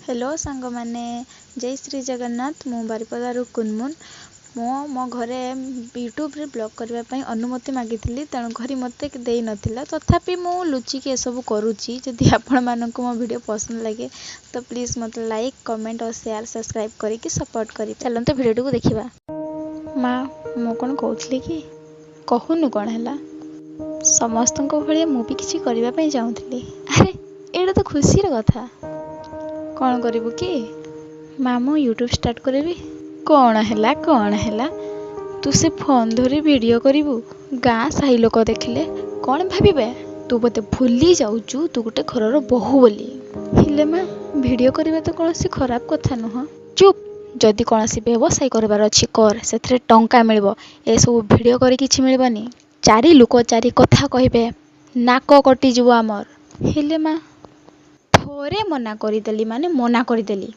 Hello ସାଙ୍ଗମାନେ, ଜୟ ଶ୍ରୀ ଜଗନ୍ନାଥ। ମୁଁ ବାରିପଦାରୁ କୁନମୁନ। ମୁଁ ମୋ ଘରେ ୟୁଟ୍ୟୁବରେ ବ୍ଲଗ୍ କରିବା ପାଇଁ ଅନୁମତି ମାଗିଥିଲି, ତେଣୁ ଘରେ ମୋତେ ଦେଇନଥିଲା। ତଥାପି ମୁଁ ଲୁଚିକି ଏସବୁ କରୁଛି। ଯଦି ଆପଣମାନଙ୍କୁ ମୋ ଭିଡ଼ିଓ ପସନ୍ଦ ଲାଗେ ତ ପ୍ଲିଜ୍ ମୋତେ ଲାଇକ୍, କମେଣ୍ଟ ଓ ସେୟାର, ସବସ୍କ୍ରାଇବ୍ କରିକି ସପୋର୍ଟ କରିବେ। ଚାଲନ୍ତୁ ଭିଡ଼ିଓଟିକୁ ଦେଖିବା। ମା, ମୁଁ କ'ଣ କହୁଥିଲି କି, କହୁନୁ, କ'ଣ ହେଲା? ସମସ୍ତଙ୍କ ଭଳିଆ ମୁଁ ବି କିଛି କରିବା ପାଇଁ ଚାହୁଁଥିଲି। ଆରେ, ଏଇଟା ତ ଖୁସିର କଥା। କ'ଣ କରିବୁ କି ମା? ମୁଁ ୟୁଟ୍ୟୁବ୍ ଷ୍ଟାର୍ଟ କରିବି। କ'ଣ ହେଲା, କ'ଣ ହେଲା? ତୁ ସେ ଫୋନ୍ ଧରି ଭିଡ଼ିଓ କରିବୁ? ଗାଁ ସାହି ଲୋକ ଦେଖିଲେ କ'ଣ ଭାବିବେ? ତୁ ବୋଧେ ଭୁଲି ଯାଉଛୁ ତୁ ଗୋଟେ ଘରର ବୋହୂ ବୋଲି। ହେଲେ ମା, ଭିଡ଼ିଓ କରିବା ତ କୌଣସି ଖରାପ କଥା ନୁହଁ। ଚୁପ୍! ଯଦି କୌଣସି ବ୍ୟବସାୟ କରିବାର ଅଛି କର, ସେଥିରେ ଟଙ୍କା ମିଳିବ। ଏସବୁ ଭିଡ଼ିଓ କରି କିଛି ମିଳିବନି। ଚାରି ଲୋକ ଚାରି କଥା କହିବେ, ନାକ କଟିଯିବ ଆମର। ହେଲେ ମା, ଥରେ ମନା କରିଦେଲି ମାନେ ମନା କରିଦେଲି।